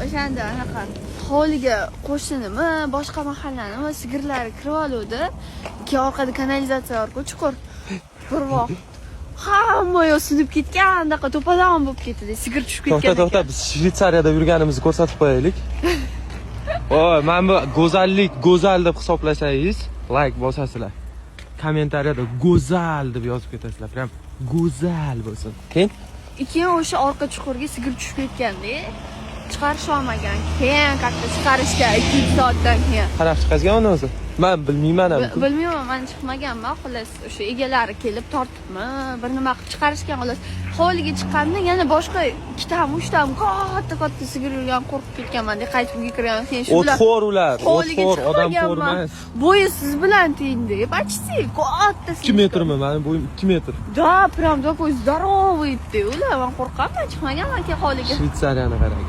O'shanda anaqa hovliga qo'shninimi, boshqa mahallanimi sigirlari kirib oluvdi. Keyin orqada kanalizatsiya borku, chuqur. Bir vaqt hamma yoq sinib ketgan, anaqa to'polon bo'lib ketdi. Sigir tushib ketgan. To'xta, to'xta, biz Shvetsariyada yurganimizni ko'rsatib qo'yaylik. Voy, mana bu go'zallik, go'zal deb hisoblasangiz, layk bosasizlar. Kommentariyada "go'zal" deb yozib ketasizlar. Прям go'zal bo'lsin. Keyin? Keyin o'sha orqa chuqurga sigir tushib ketganda, chiqarisha olmagan. Keyin как-то chiqarishgan 2 soatdan keyin. Qanaqa chiqazgan uni o'zi? Man bilmayman ham. Bilmayman, man chiqmaganman. Xullas, o'sha egalari kelib tortibmi, bir nima qilib chiqarishgan xullas. Hovliga chiqqanda yana boshqa ikkitami, uchtami katta katta sigir yurgan, qo'rqib ketganman. Qaytib uyga kirgan. Keyin shu bilan O'txo'r ular, hovliga o'txo'r, odamxo'r chiqmaganman. Emas. Bo'yi siz bilan tengda, почти katta. 2 metrmi? Mani bo'yim 2 metr. Да, прям такой здоровый edi ular. Man qo'rqaman, chiqmaganman keyin hovliga. Shvetsariyani qarang.